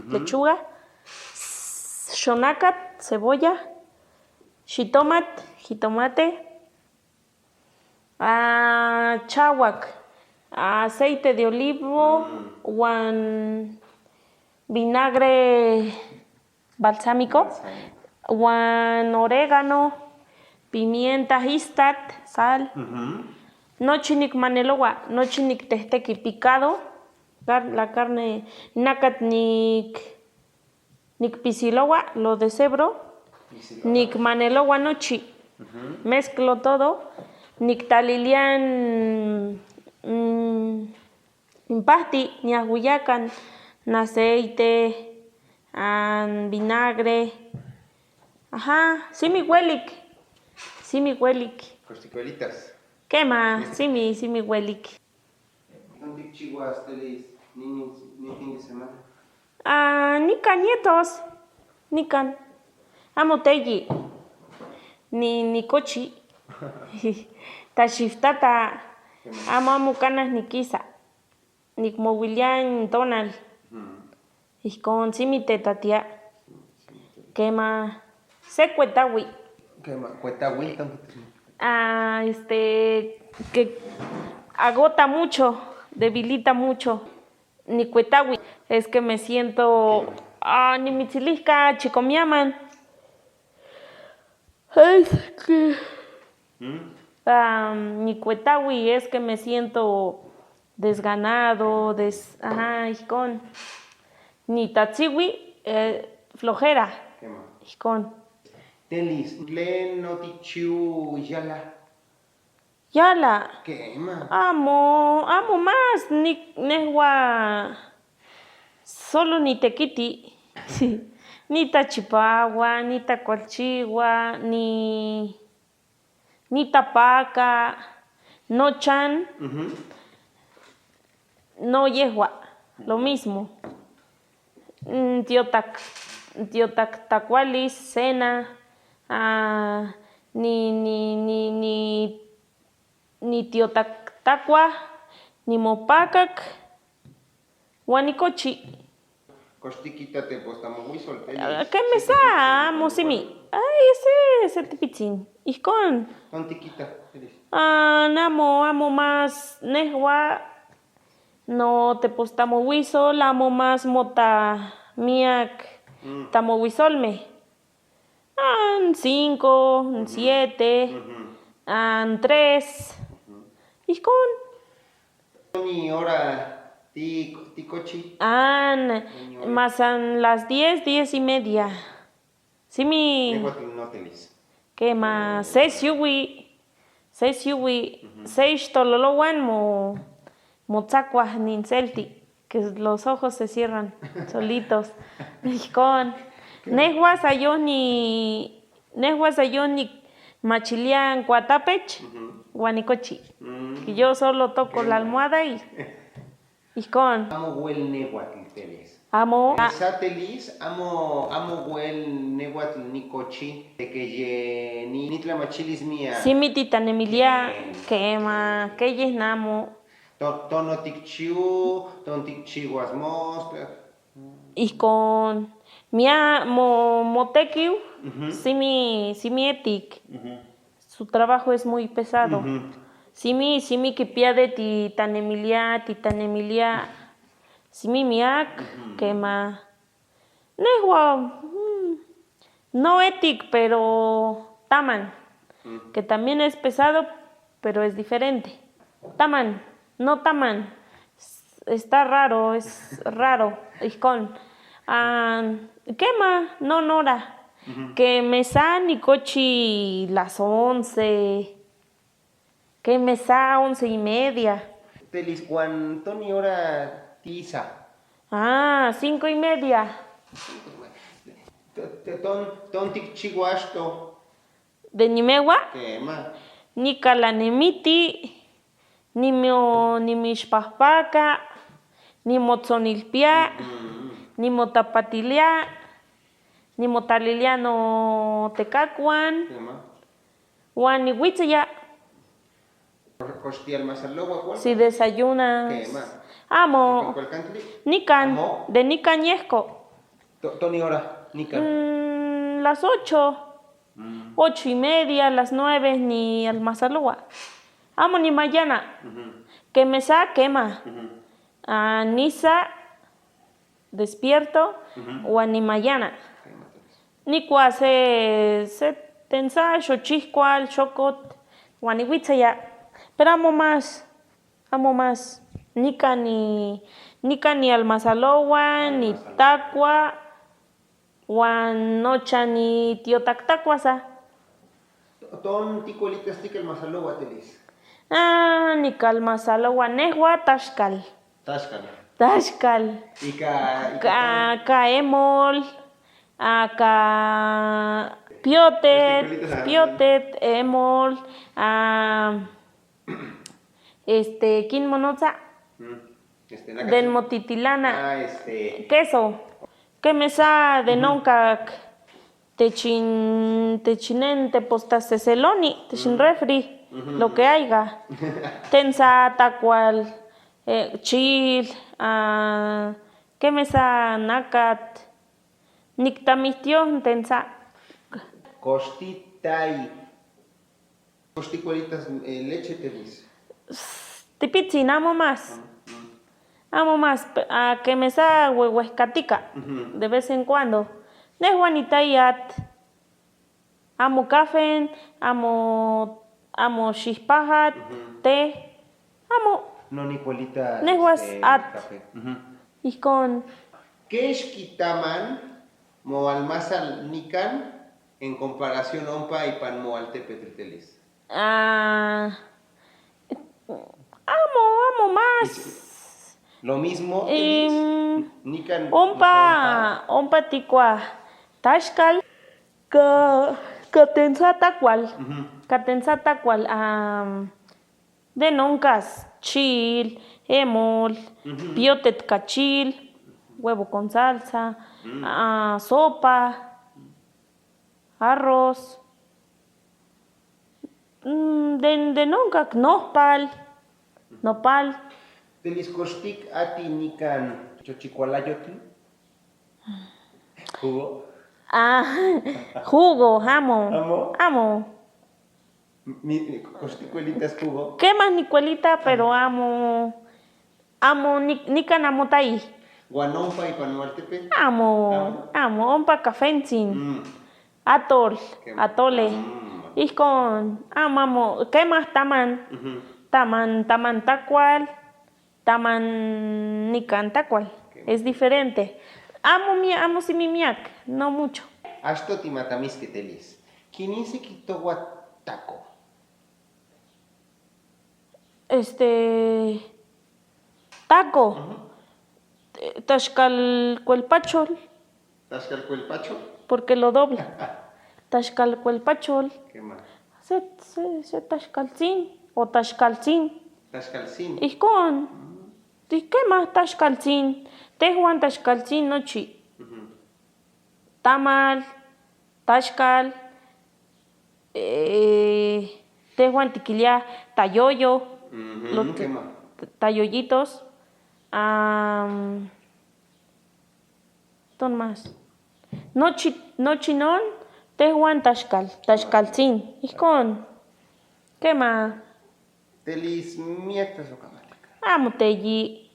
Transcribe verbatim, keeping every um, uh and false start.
Lechuga, s- xonakat, cebolla, xitomat, jitomate, ah, chawak, aceite de olivo, wan vinagre balsámico, wan orégano, pimienta, jistat, sal. Nochi nik manelowa, nochi nik tehteki picado, car- la carne, nakat nik, nik pisilowa, lo desebro, nik manelowa nochi. Mezclo todo, nik talilian, mm, Mpahti, ni ajuyakan, ni aceite, ah, vinagre. Aha, simi welik. Simi welik. Kema, simi, simi welik. Ah, nikan nietos. Nikan. Amo teyi. Ni, ni kochi. Tashi ftata. Amo, amo kana nikisa. Nik mowilia ntonal. Ijkon simi teta tiya. Kema, se kwetawi. Kema, kwetawi, entonces. Ah, este, que agota mucho, debilita mucho. Ni kwetawi. Es que me siento, ah, ni mitsilijka chiko miaman. Es que, am, ni kwetawi, es que me siento desganado, des-, ajá, ijkon. Ni tatsiwi, eh, flojera. Ijkon. Telis, le no tichiu yala. Yala. Kema. Amo, amo mas ni nehwa solo ni tekiti. Ni tachipawa, ni takwalchiwa, ni, ni tapaka, no chan, no yehwa, lo mismo. Mm, tiotak, tiotak takwali, cena, ah, ni, ni, ni, ni, ni tiotak takwa, ni mopakak, wa ni kochi. Koshtikita te postamo wisol, ah, telis. Kemesa, amo simi. Ay, ese, ese tipitsin. Ijkon. Tontikita, telis. Ah, namo, amo mas nehwa. No te postamo wisol, amo mas mo ta miak tamo wisolme. Ah, cinco, siete, ah, tres. Ijkon. Ni hora ti, ti kochi. Ah, mas a las diez, diez y media. Simi. Kema, seis yuwi, seis yuwi, seis tololo wan mo, mo tsakwa ni ntselti, que los ojos se cierran solitos. Ijkon. Nehwa sayo ni, nehwa sayo ni machilia nkwatapech, wa ni kochi. Que yo solo toco la almohada y Ijkon. Amo wel nehwatl teles. Amo. Esa teles, amo, amo wel nehwatl ni kochi, teke ye ni, ni tla machilis mia. Simi titanemiliya, kema, keye namo. To, tono tikchiu, ton tikchiwas mos. Ijkon. Mia mo, mo tekiu, simi, simi etik. Su trabajo es muy pesado. Simi, simi kipia de titanemiliya, titanemiliya. Simi miak, kema. Nehua, mm, no etik, pero taman. Que también es pesado, pero es diferente. Taman, no taman. Está raro, es raro. Ijkon. Ah, kema, no nora. Que me sa ni kochi las once. Que me sa once y media. Telis, ¿cuánto ni hora tisa? Ah, cinco y media. Ton, ton tikchiwash to. De ni mehua? Kema. Ni kala ni miti, ni mo, ni mishpahpaka, ni mo tsonilpia, ni mo tapatilia, ni mo talilia no tekakuan, wa ni witsiya. Si desayunas. Amo. Nikan, de nikan yehko. To-, toni ora nikan? Mm, las ocho, ocho y media, las nueve, ni almasalowa. Amo ni mayana. Keme sa kema. Ah, nisa despierto, wa ni mayana. Ni kwa se, se tensa shochihkwal, shokot, wa ni witsa ya. Pero amo mas, amo mas. Nikan ni, nikan ni almasalowa, ni takwa, wa nocha ni tiotaktakwa sa. Ton ti kwalitas ti kalmasalowa, Telis? Ah, ni kalmasalowa nehwa tashkal. Tashkal. Tashkal. Y ka, y ka, ka emol, ah, ka piotet, piotet, emol, ah, este, kin monotsa? Mm. Este, den motitilana. Ah, este. Queso. Keme sa de nonkak. Techin, techinen te posta seseloni, techin refri, lo que haya. Tensa takwal, eh, chil, ah, keme sa nakat, niktamihtioj tensa. Koshtitai. Koshti kwalitas, eh, leche, Telis? Tipitsin, amo mas. Amo mas, pe-, a keme sa wewekatika, de vez en cuando. Nehwa ni tayat. Amo kafen, amo, amo shihpahat, te, amo. No ni kwalitas, nehwa, este, at. Kafe. Ihkon. Keshki taman mo almasal nikan en comparación ompa ipan mo altepetl, Telis? Ah, amo, amo mas. Lo mismo, Telis. Em, nikan ompa, ompa. Ompa tikwa tashkal. Ka, ka tensa takwal. Ka tensa takwal, am, de nonkas, chil, emol, piotet ka chil, huevo con salsa, ah, sopa, arroz. Mm, de, de nonka, nopal. Nopal. Telis, koshtik ati nikan chochikwalayotl? Jugo? Ah, jugo, amo. Amo? Amo. Mi, koshtik kwalitas jugo? Kema ni kwalita, pero amo. Amo, ni, nikan amo tai. Wa nompa ipan mo altepetl? Amo, amo, ompa kafentsin. Mm. Atol, atole. Ihkon, amo, amo, kema taman. Taman, taman takwal, taman nikan takwal. Es diferente. Amo mi, amo si mi miak, no mucho. Ashto ti matamiske, Telis. Kini si kitowa taco? Este, taco. Eh, tashkal kuelpachol. ¿Tashkal kuelpachol? Porque lo dobla. Tashkal kuelpachol. ¿Qué más? Se, se, se tashkaltsin o tashkaltsin. Tashkaltsin. Ihkon. ¿Y qué más tashkaltsin? Tehwan tashkaltsin nochi. Tamal, tashkal, eh, tehwan tikiliya tayoyo, lo, tayoyitos, am, ton mas. Nochi, nochinon, tehwan tashkal, tashkaltsin. Ihkon. ¿Qué más? Telis, miak ta sokamalik. Amo teyi.